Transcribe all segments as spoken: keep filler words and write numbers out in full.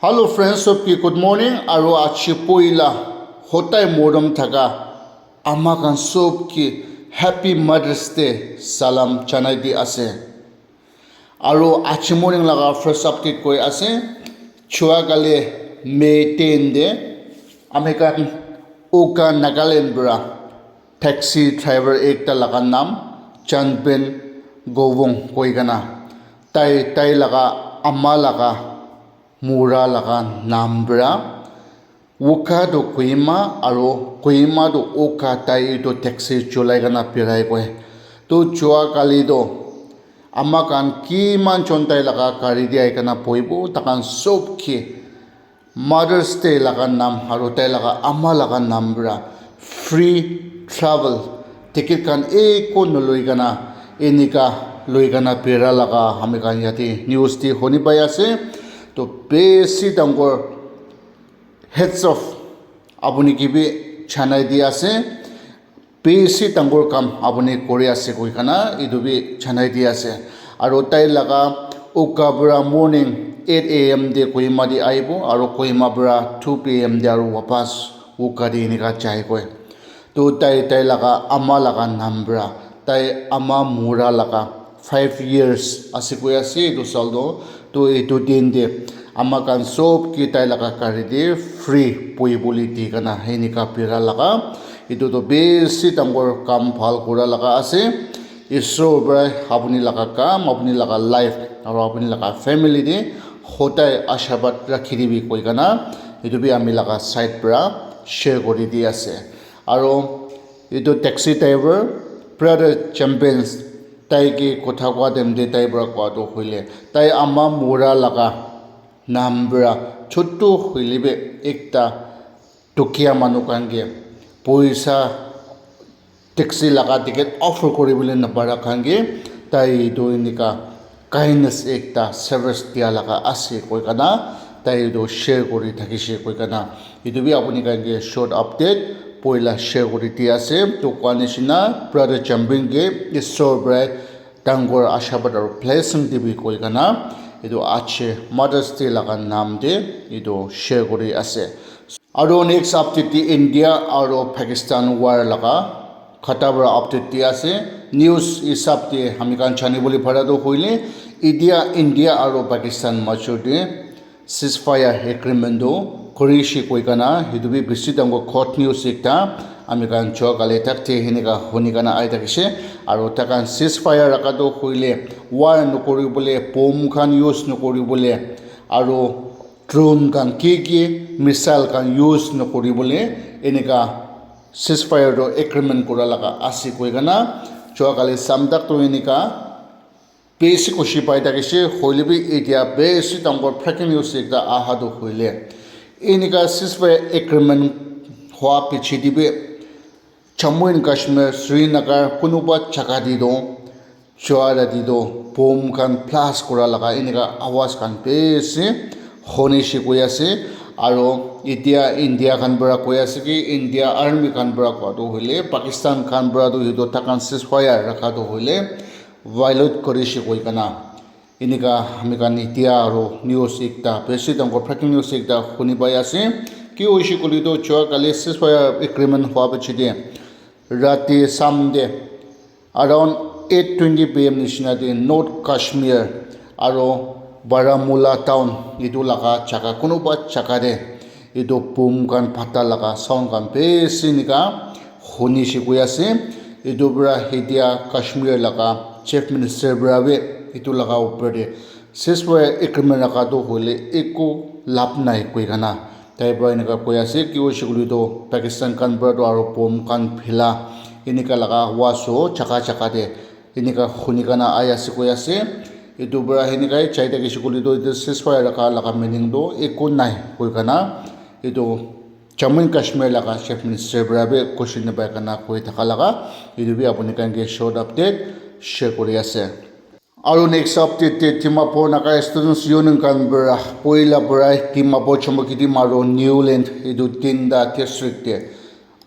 Hello friends, sob ki good morning. Aru achi poila hotai morom thaka ama khan sob ki Happy Mother's Day salam janai di ase. Aru achi morning laga first update koi ase. Chua kali May ten de ami khan Uka Nagaland para taxi driver ekta laga naam Chanpen Gowong koi kana tai tai laga ama laga mura laga naam para Uka tu Kohima aru Kohima tu Uka tai etu taxi cholai kana birai koi. Tu chua kali tu ama khan kiman jon tai laga gari de ahi kana bohibo, takhan sob ke Mother's Day laga naam aru tai laga ama laga naam para free travel ticket khan eko naloi kana enika loi kana bera laga ami khan yate news te huni pai ase. To besi dangor hats off apuni ke bi janai di ase. Besi dangor kam apuni kori ase koi kana etu bi janai di ase. Aru tai laga Uka para morning eight a m de Kohima de ahibo aru Kohima para two p m de aru wapas Uka de enika jai koi. To tai tai laga ama laga naam para tai ama mura laga five years ase koi ase etu saal to. To etu din de ama khan sob ke tai laga gari de free bohi bole di kana enika bera laga etu to besi dangor kam bhal kura laga ase. Isor para apuni laga kam, apuni laga life aru apuni laga family de hodai ashirwad rakhi dibi koi kana etu bi ami laga side para share kuri di ase. Aru etu taxi driver brother Champions tai ke kotha koa time de tai para koa tu hoile tai ama mura laga naam para chotu hoile bi ekta dukhia manu khan ke poisa taxi laga ticket offer kuri bole napara khan ke tai etu enika kindness ekta service dia laga ase koi kana tai etu share kuri thakishe koi kana etu bi apuni khan ke short update poila share kuri di ase. To koa nishina brother Champion ke Isor para dangor ashirwad aru blessing dibi koi kana etu ache Mother's Day laga naam de etu share kuri ase. Aru next update te India aru Pakistan war laga khata para update di ase. News hisab te ami khan jani bole para tu hoile India India aru Pakistan major te ceasefire agreement tu kuri shi koi kana etu bi besi dangor court news ekta ami khan chua kali tak te enika huni kana ai thakishe. Aru takhan ceasefire rakha tu hoile war nokori bole, bomb khan use nokori bole aru drone khan ki ki missile khan use nokori bole enika ceasefire tu agreement kura laga ase koi kana chua kali samdak tu enika besi khushi pai thakishe. Hoile bi etia besi dangor breaking news ekta aha tu hoile enika ceasefire agreement hua piche de bi Jammu and Kashmir, Srinagar, kunuba jaga te toh, jua rati toh, bomb khan blast kura laga enika awaz khan bishi huni shi koi ase. Aro etia India khan para koi ase ki, India army khan para koa toh hoile, Pakistan khan para toh etu takhan ceasefire rakha toh hoile, violate kuri shi koi kana. Enika ami khan etia aro news ekta, bishi dangor breaking news ekta huni pai ase. Ki hoishe koile toh, jua kali ceasefire agreement hua piche te, rati Sunday around eight twenty P M nishina te North Kashmir aro Baramulla town etu laga jaga, kunuba jaga te etu boom khan phata laga sound khan bishi enika huni shi koi ase. Etu para etia Kashmir laga chief minister para bi etu laga upor te ceasefire agreement rakha toh hoile eku lab nai koi kena tai para enika koi ase. Ki hoishe koile toh Pakistan khan para toh aro boom khan phila enika laga awaz toh jaga jaga te enika huni kena ai ase koi ase. Etu para enika jai thakishe koile toh etu ceasefire rakha laga meaning toh eku nai koi kena etu Jammu and Kashmir laga chief minister para bi question napai kena koi thaka laga etu bi apuni khan ke short update share kuri ase. Aro next update te Dimapur Naga Students Union khan para poila para Dimapur, Chumoukedima aro Niuland etu tinta district te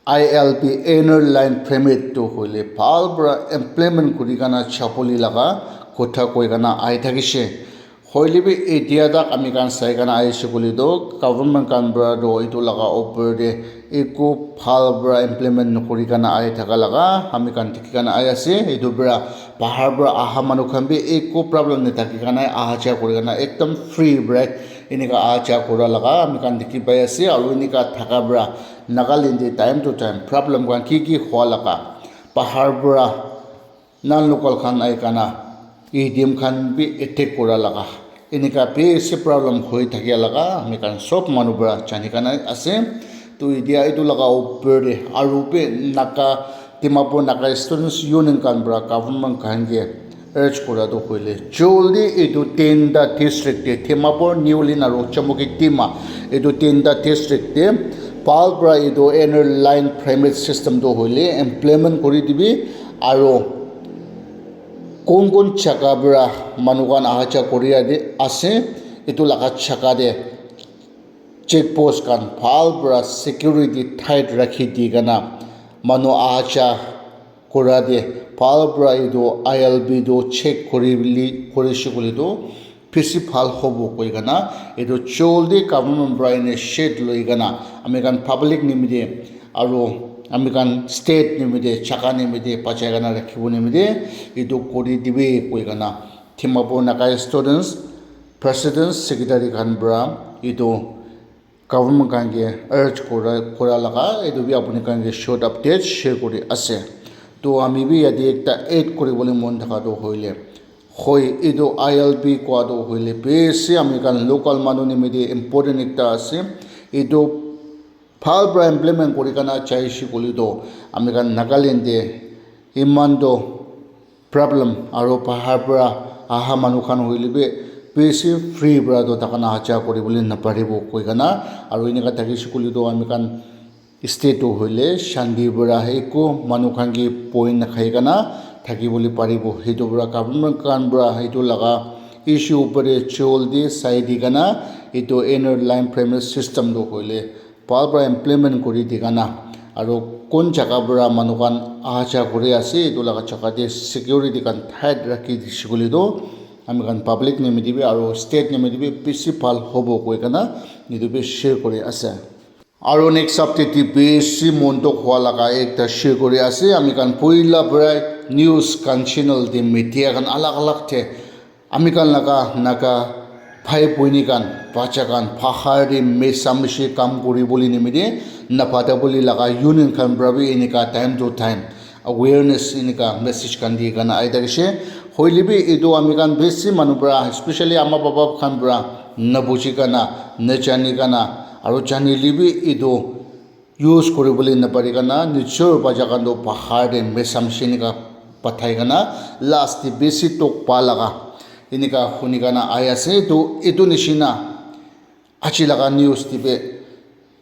I L P inner line permit toh hoile bhal para implement kuri kena jabole laga kotha koi kena ai thakishe. Hoile bi etia tak ami khan sai kena ahi ase koile toh, government khan para toh etu laga opor te eku bhal para implement nokori kena ahi thaka laga ami khan dikhi kena ahi ase. Etu para bahar para aha manu khan bi eku problem nathaki kena aha ja kori kena ekdom free para enika aha ja kora laga ami khan dikhi pai ase. Aru enika thaka para Nagaland te time to time problem khan ki ki hua laga, bahar para non local khan ahi kena A D M khan bi attack kora laga, enika bishi problem hoi thakia laga ami khan sob manu para jani kena ase. To etia etu laga opor te aru bi Naga, Dimapur Naga Students Union khan para government khan ke urge kora tu hoile, joldi etu tinta district te, Dimapur, Niulin aru Chumukedima, etu tinta district te bhal para etu inner line permit system tu hoile implement kori dibi. Aru kun kun jaga para manu khan aha ja kori ase, etu laga jaga te check post khan bhal para security tight rakhi di kena manu aha ja kora te bhal para etu I L B tu check kori bole, kori se koile tu bishi bhal hobo koi kena etu joldi government para initiate loi kena ami khan public nimite aru ami khan state nimite, jaga nimite bachai kena rakhibo nimite etu kori dibi koi kena Dimapur Naga Students President, Secretary khan para etu government khan ke urge kora, kora laga etu bi apuni khan ke short update share kori ase. To ami bi yate ekta add kori bole mon thaka tu hoile, hoi, etu I L B kua tu hoile bishi ami khan local manu nimite important ekta ase. Etu bhal para implement kori kena jai se koile tu ami khan Nagaland te eman tu problem aru bahar para aha manu khan hoile bi bishi free para tu takhan aha ja kori bole na paribo koi kena. Aru enika thaki se koile tu ami khan state tu hoile shanti para eku manu khan ke point na khai kena thaki bole paribo. Etu para government khan para etu laga issue upor te joldi sai di kena etu inner line permit system tu hoile bhal para implement kori di kena aru kun jaga para manu khan aha ja kori ase etu laga jaga te security khan tight rakhi dise koile tu ami khan public nimite bi aru state nimite bi bishi bhal hobo koi kena etu bi share kori ase. Aru next update te bishi mon dukh hua laga ekta share kori ase. Ami khan poila para news khan channel te media khan alag alag te ami khan laga Naga bhai bhoni khan, bacha khan, bahar te misa mishi kam kori bole nimite na pata bole laga union khan para bi enika time to time awareness enika message khan di kena ahi thakise. Hoile bi etu ami khan bishi manu para, especially ama baba khan para na buji kena, na jani kena, aru jani le bi etu use kori bole na pari kena nijor bacha khan tu bahar te misa mishi enika pathai kena last te bishi dukh pa laga enika huni kena ahi ase. To etu nishina aji laga news te bi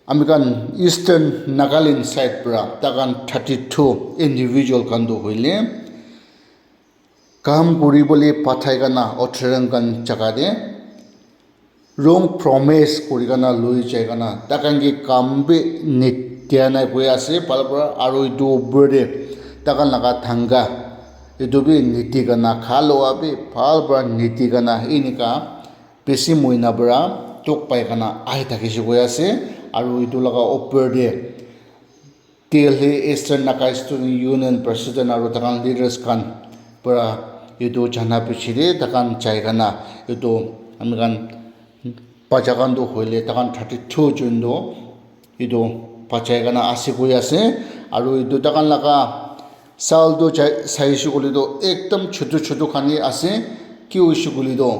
ami khan Eastern Nagaland side para takhan thirty two individual khan tu hoile kam kori bole pathai kena Uttarakhand jaga te wrong promise kori kena loi jai kena takhan ke kam bi nidia nai koi ase bhal para. Aru etu opor te takhan laga thanga etu bi nidi kena kha loa bi bhal para nidi kena enika bishi mohina para dukh pai kena ahi thakise koi ase. Aru etu laga opor te Delhi Eastern Naga Student Union President aru takhan leaders khan para etu jana piche te takhan jai kena etu ami khan bacha khan tu hoile takhan thirty two jon tu etu bachai kena ase koi ase. Aru etu takhan laga sal tu jai, sai se koile tu ekdom chotu chotu khan he ase. Ki hoise koile tu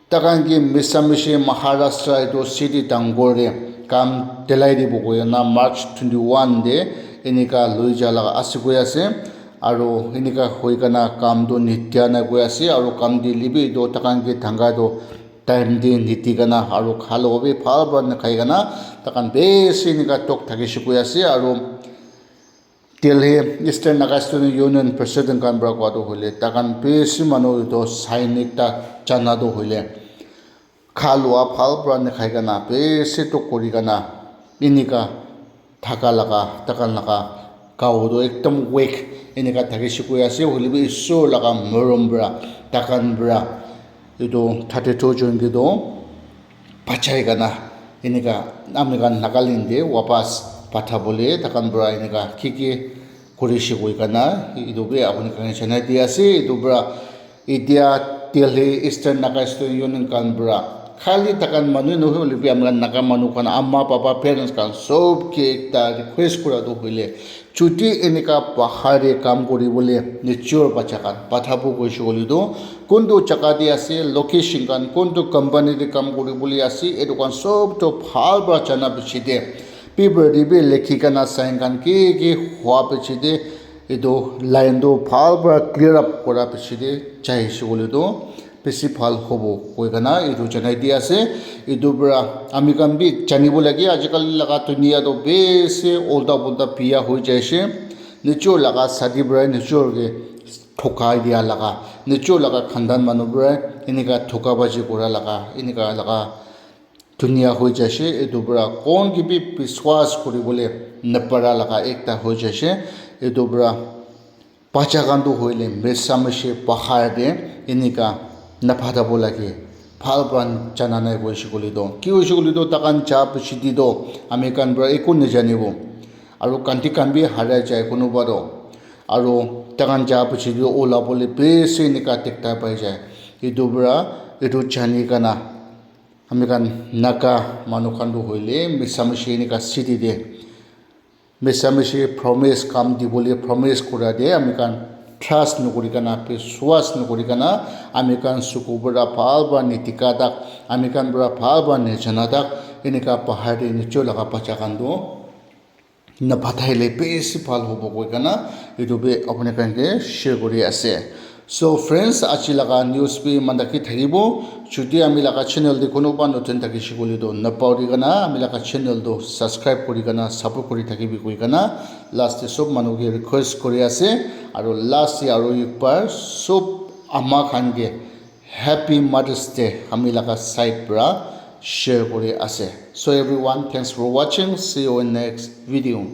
takhan ke misa mishi Maharashtra etu city dangor te kam delai dibo koi kena March twenty one te enika loi ja laga ase koi ase. Aru enika hoi kena kam tu nidia nai koi ase. Aru kam dile bi etu takhan ke thanga tu time te nidi kena aru kha loa bi bhal para na khai kena takhan bishi enika dukh thakise koi ase. Aru Delhi Eastern Naga Student Union President khan para kua tu hoile takhan bishi manu etu sign ekta jana tu hoile kha loa bhal para na khai kena bishi dukh kori kena enika thaka laga takhan laga gao tu ekdom weak enika thakise koi ase. Hoile bi Isor laga morom para takhan para etu thirty two jon ke toh bachai kana enika ami khan Nagaland te wapas pathabole takhan para enika ki ki kurishe koi kana etu bi apuni khan ke janai di ase. Etu para etia Delhi Eastern Naga Student Union khan para khali takhan manu nohoi hoile bi ami khan Naga manu khan ama baba parents khan sob ke ekta request kura toh hoile chuti enika bahar te kam kuribole nijor bacha khan pathabo koishe koile toh kuntu jaga te ase, location khan kuntu company te kam kuribole ase, etu khan sob toh bhal para jana piche te paper te bi likhi kena sign khan ki ki hua piche te etu line toh bhal para clear up kura piche te jai ase koile toh bishi bhal hobo koi kena etu janai di ase. Etu para ami khan bi janibo lage ajikali laga dunia toh bishi ulta pulta biya hoi jai ase. Nijor laga shadi para nijor ke thokai dia laga, nijor laga khandan manu para enika thokabaji kura laga enika laga dunia hoi jaise. Etu para kon ke bi biswas kuribole napara laga ekta hoi jaise. Etu para bacha khan tu hoile mesa mesi bahar te enika naphathabo lage. Bhal para jana nai koishe koile toh ki hoishe koile toh takhan ja piche te toh ami khan para eku najanibo aru kanti khan bi harai jai kunuba toh aru takhan ja piche te olabole bishi enika dikta pai jai. Etu para etu jani kana ami khan Naga manu khan tu hoile mesa mesi enika city te mesa mesi promise kam dibole promise kura te ami khan trust nokuri kana biswas nokuri kana ami khan suku para bhal para nitika tak ami khan para bhal para nijana tak enika bahar te nijor laga bacha khan tu napathaile bishi bhal hobo koi kana etu bi apuni khan ke share kuri ase. So friends, aji laga news bi eman taki thakibo. Jodi ami laga channel te kunuba notun thakishe koile toh napahori kana ami laga channel toh subscribe kuri kana support kuri thakibi koi kana last te sob manu ke request kuri ase. Aru last te aru ekbar sob ama khan ke Happy Mother's Day ami laga side para share kuri ase. So everyone, thanks for watching. See you in next video.